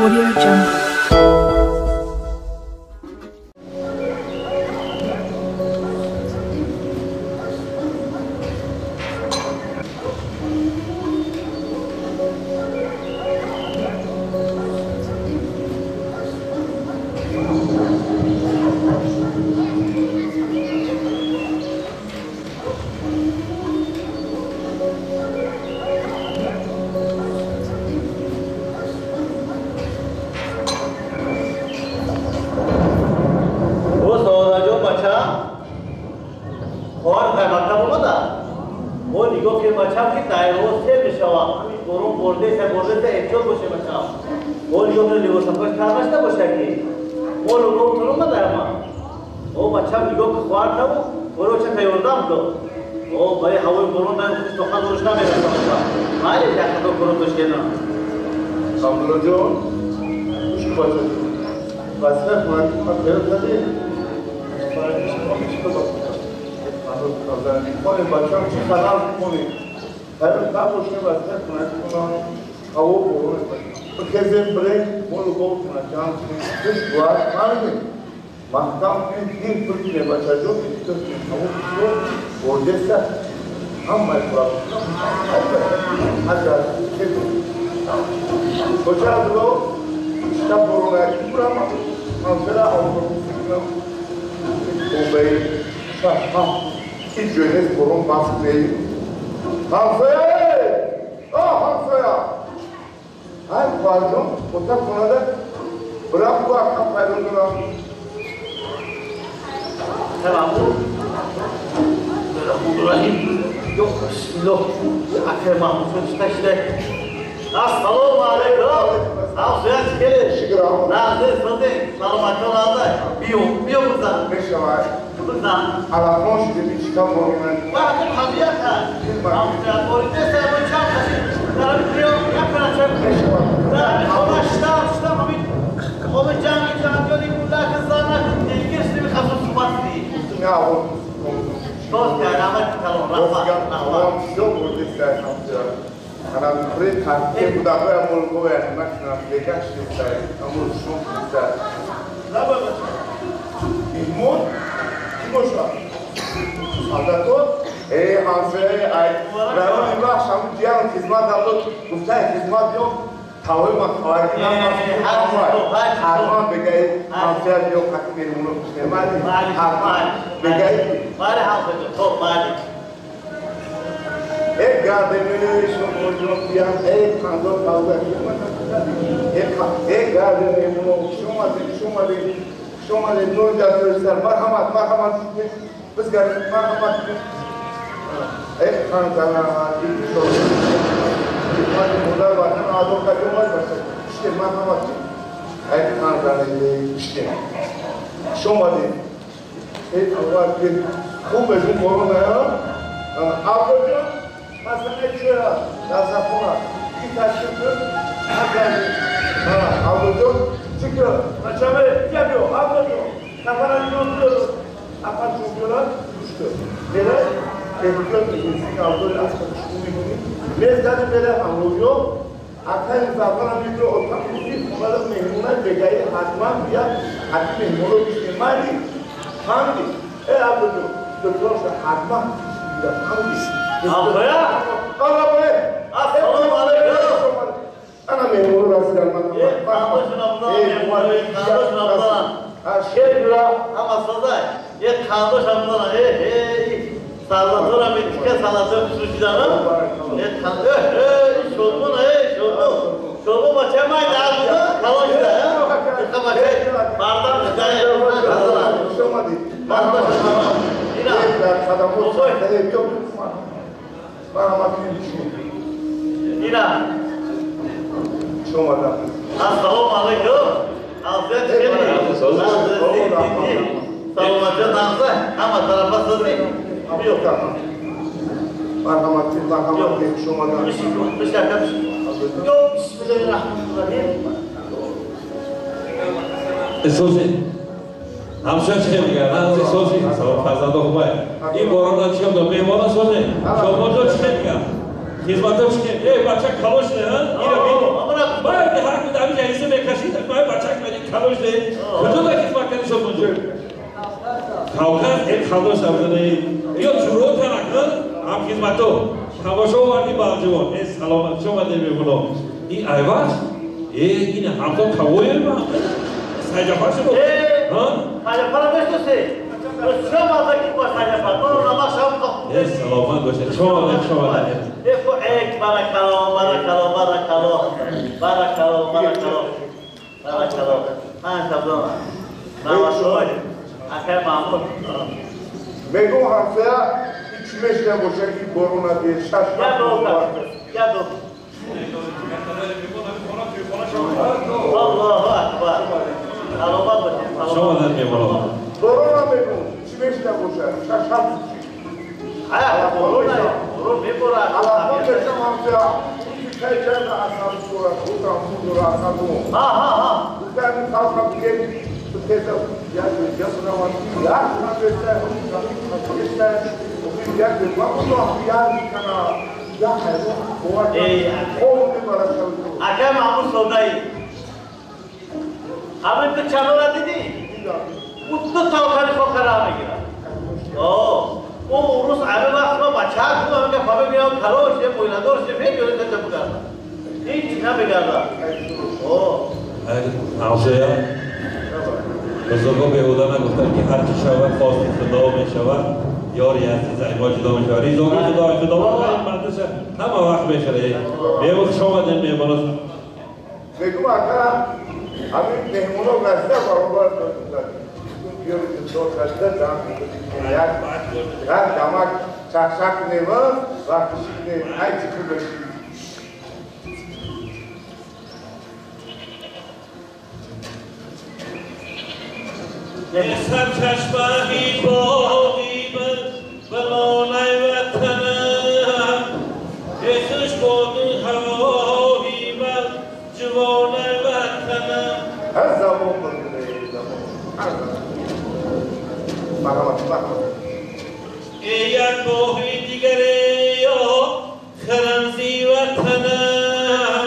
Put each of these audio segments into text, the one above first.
Audio Jungle. Assalomu alaykum. ҳамсоя чӣ мегӯяд? Сози фарзандо хубай. Ин борона чӣ мегӯяд? Меҳмона созе. Шомоҷо чӣ мегӯяд? Хизмато чӣ мегӯяд? Эй, бача калош не, ҳа? Ира бин. Баъд ҳар куд ҳамин ҷаҳиса мекашид, май бачак мани калош не. Куҷо да хизмат кардӣ шомоҷо? Кавказ, э калош абдане. Ё ҷуро тарак, ҳа? Ҳам хизмато. Тамошо оварди балҷувон. Э саломат шомаде меҳмоно. Ин айваш? Э ин ҳамто кавоер ба? Сайҷафар шуд? Ҳа? Сайҷафарро мешносед? Чӣ мазаки бо Сайҷафар? Э саломат бошед. Шомадед, шомадед. Баракалло, баракалло, баракалло. Баракалло, баракалло. Баракалло. Ман таблома. Навашой. Акай Маҳмуд. Мегӯм ҳамсоя ҳеч мешнабошад ки борона де шаш. Я ду. Аллоҳу акбар. Саломат бошед. Шомадед меҳмоно. Борона мегӯм чӣ мешнабошад? Шаш ҳафт. Ая борона, борон меборад. Аллоҳ бешам ҳамсоя. Кай чанд асал дорад, гуфтам дора асал. Ҳа ҳа ҳа. Гуфтам халқ бигем теза як ҷасураван як ҳамсоя ҳамсоя як як Акай Маҳмуд содаи. Ҳамин ту чанора дидӣ? Ӯ ду тавкани хокара мегирад. О, урус ҳамин вақт ма бачаак будам, ҳамин гафа мебинам, калош, мӯйнадор, меёред ҷа бугарда. Ҳеч намегарда. О. Ҳамсоя, бузурго беҳуда нагуфтанд ки ҳар чӣ шавад хости Худо мешавад. Ёри азиз айбо ҷудо мешавад. Ризои Худо Худованд бандаша ҳама вақт мешавад. Беву хуш омадем меҳмоно. Мегӯм ака ҳамин меҳмоно газда баробар биёри дод газда дам як як дамак чақчақ кунем, вақтиши кунем, ай чӣ кунем. Сарчашмаи боғи балолай ватанам, хуш боди ҳавои бар ҷувонай ватанам. Ҳар замон замон. Марҳамат, марҳамат. Як боғи дигаре ё хирамзи ватанам,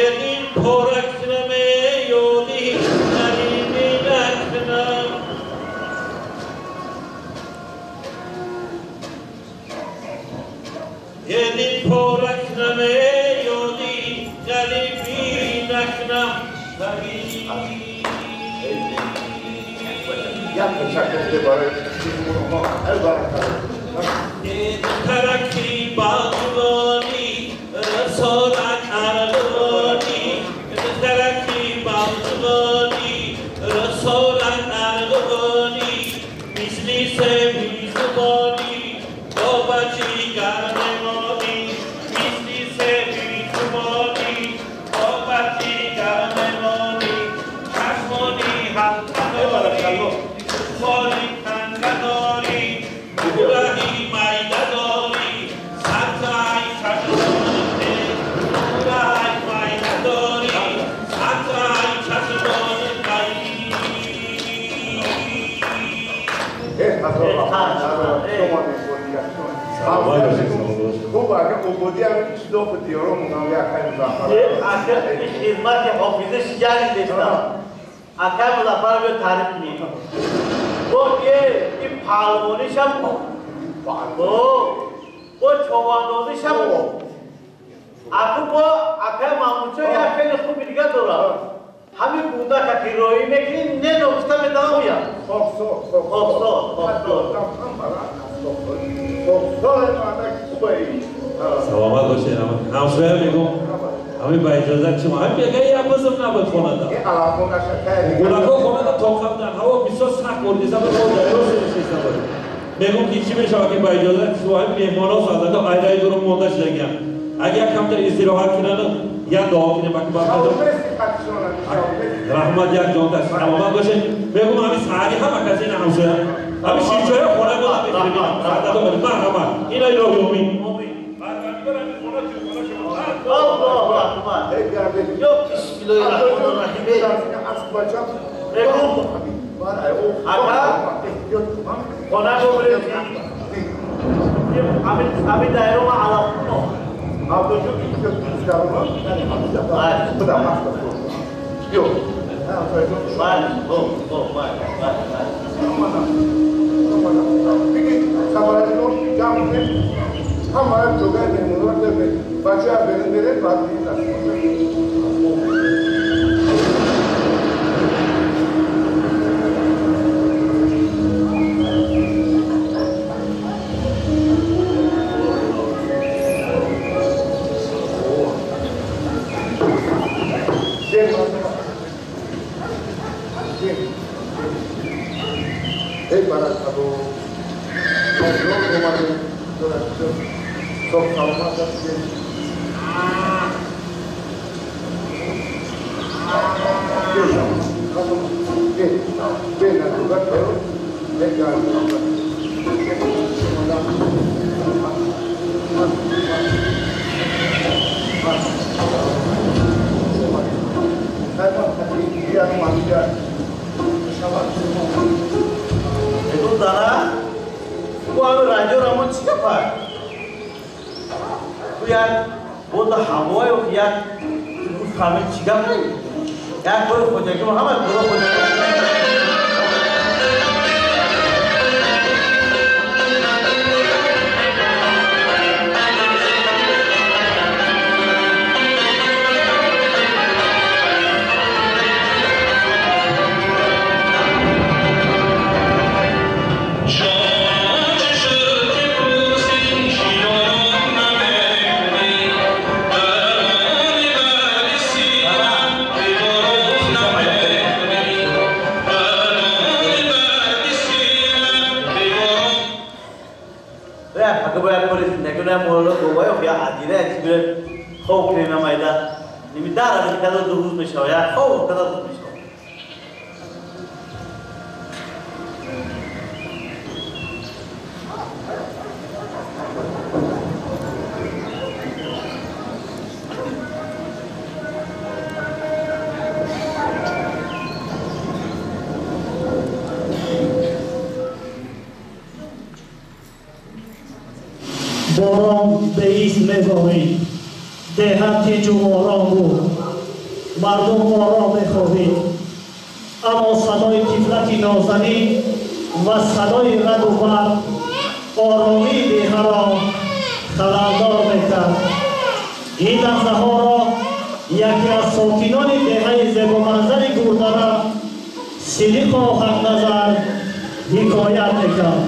ин порак намеёди нариби накунам. Ин порак намеёди ғарибӣ накунам. Як ташаккур барои таракки балҷувонӣ расорат арғувонӣ, таракки балҷувонӣ расорат арғувонӣ, мисли себи зубонӣ бо бачи гармемонӣ, мисли себи зубонӣ бо бачи гармемонӣ, чашмони ҳалқа дорӣ, чашмони танга дорӣ, гулаҳи майда дорӣ, сатраи чашмони гулаҳи майда дорӣ, сатраи чашмони қай. Хуб, агар ободӣ ҳамин чизо ба диёромон ҳам як хай Музаффар. Ака хизмати ҳофиза шиҷари дестам. Акай Музаффар биё таъриф кунӣ. Бо ин паҳлавонишам, бо човандозишам, аку бо акай Маҳмудшо як феъли хуби дигар дорад. Ҳамин кӯдака ки роҳӣ мекунӣ, не ногуфта метавон ояд. Хоксор, хоксор, хоксор. Саломат бошед. Ҳамсоя мегӯм, ҳамин ба иҷозат шумо ҳамин бега як бизм набуд хонада. Гунаҳо хонада тоқат дар ҳаво бисёр сахт боридиса буд, мо дарё нишаста буд. Мегӯм ки чӣ мешавад ки ба иҷозати шумо меҳмонҳо сазадо айраи дуру монда шудагиям. Агар камтар истироҳат кунанд, як дуо кунем ки ба раҳмат як ҷонда саломат бошед. Мегӯм ҳамин саҳари ҳама касе ина ҳамсоя. Ҳамин ширчоя хона боз мекунем. Сазадо марҳамат. Ина илоҳи умин. Аллоҳу акбар. Ё бисмиллоҳир-раҳмонир-раҳим. Ака хона бубинед. Ҳамин дайро ма алафкуно. Борон ба ист меборид, деҳа тиҷу ором буд, мардум ором мехобид. Аммо садои тифлаки нозанин ва садои раду барқ оромии деҳаро халалдор мекард. Ин лаҳзаҳоро яке аз сокинони деҳаи зебоманзари Гурдара Сидиқо Ҳақназар ҳикоят мекард.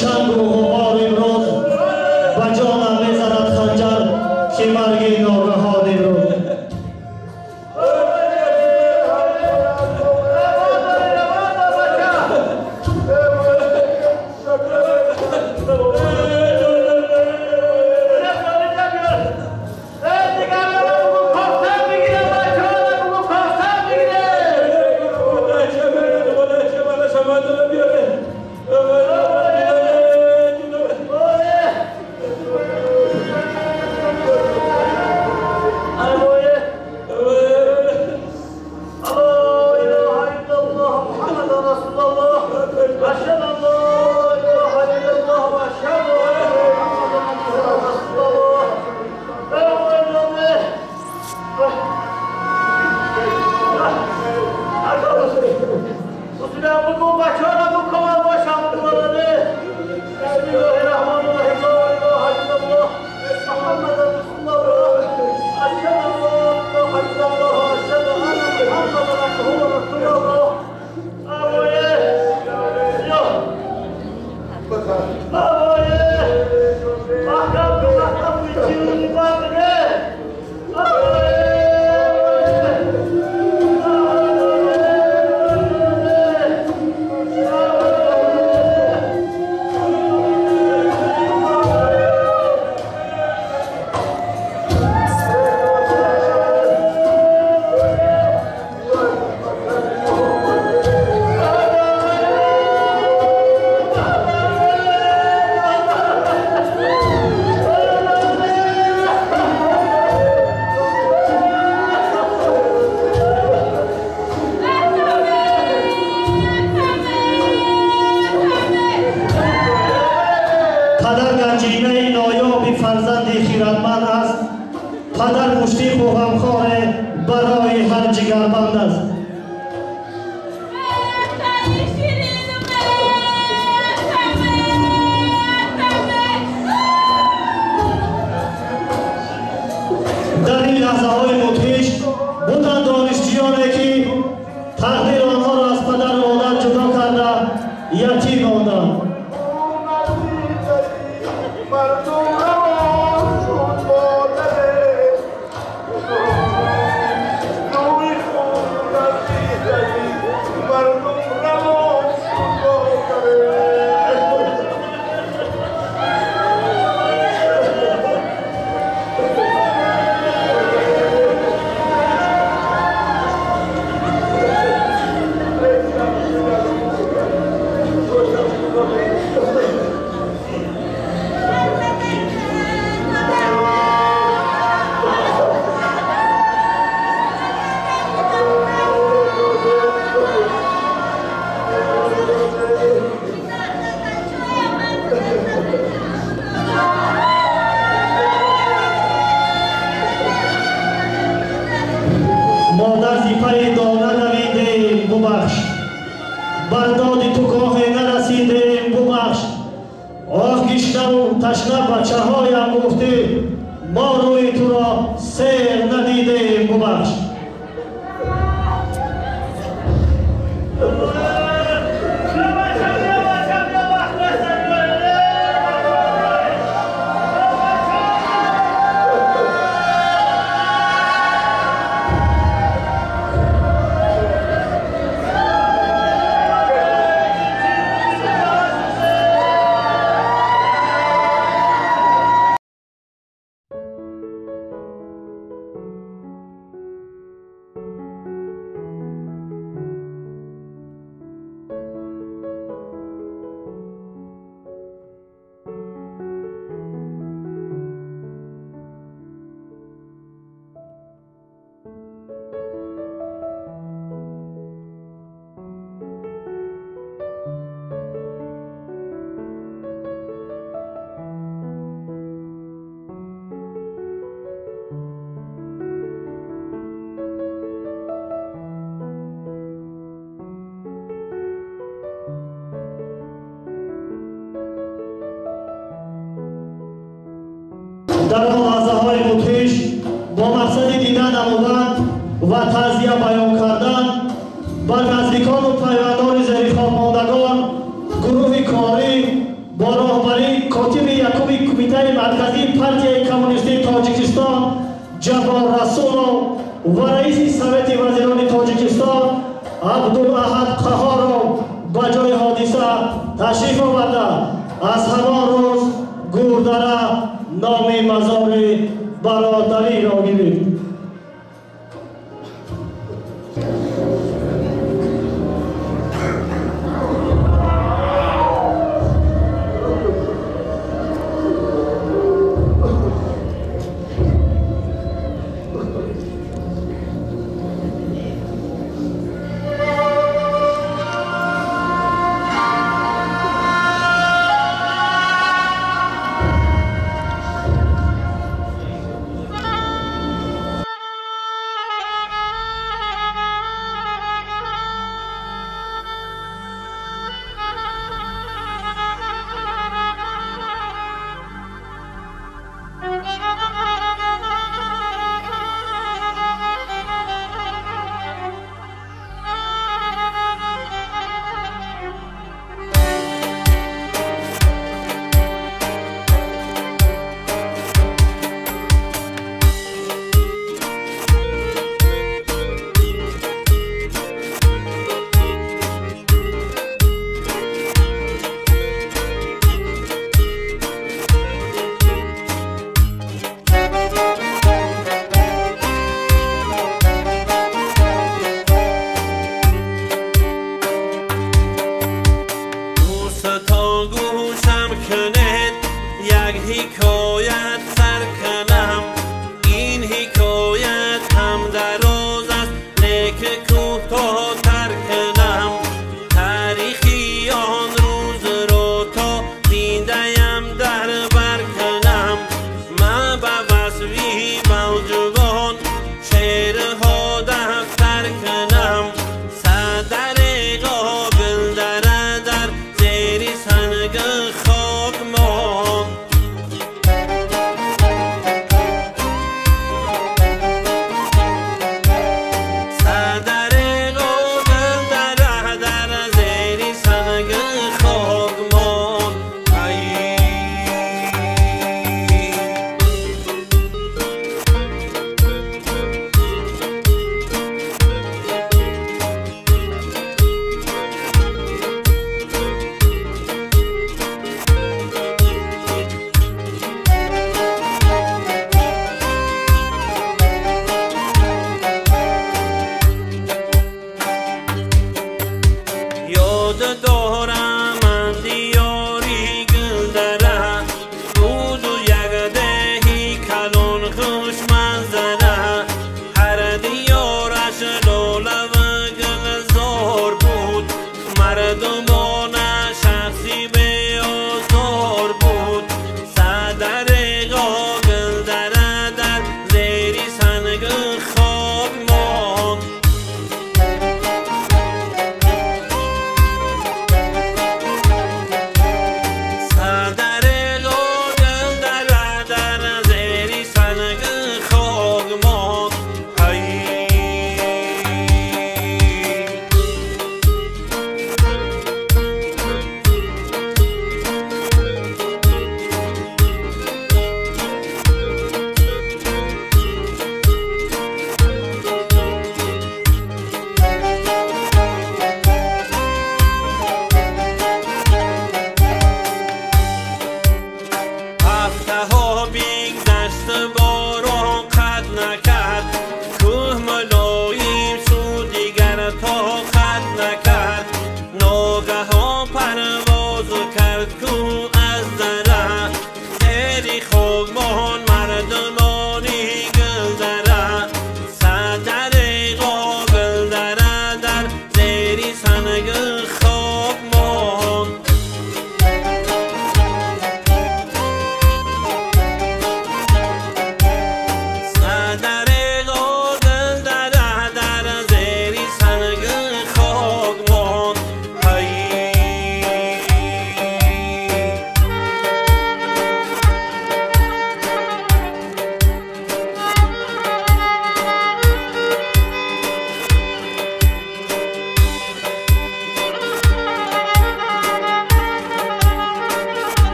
Чангу ғубор имрӯз ба ҷонам мезанад ханҷар, ки марги ногаҳон имрӯз. Дар он лаҳзаҳои мудҳиш бо мақсади дида намудан ва таъзия баён кардан ба наздикону пайвандони зерихобмондагон гурӯҳи корӣ бо Кумитаи Марказии Партияи Коммунистии Тоҷикистон Ҷаббор Расулов ва раиси Совети вазирони Тоҷикистон Абдулаҳад Қаҳоров ба ҷои ҳодиса ташриф оварда, аз ҳамон рӯз Гурдара номи мазори бародариро гирифт.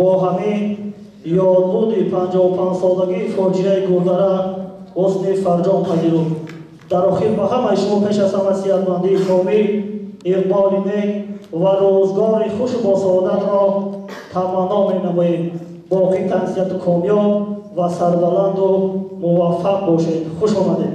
Бо ҳамин ёдбуди 55-солагии фоҷиаи Гурдара ҳусни фарҷом пазируфт. Дар охир ба ҳамаи шумо пеш аз ҳама сиҳатмандии комил, иқболи нек ва рӯзгори хушу босаодатро таманно менамоем. Боқӣ тансиҳату комёб ва сарбаланду муваффақ бошед. Хуш омадед.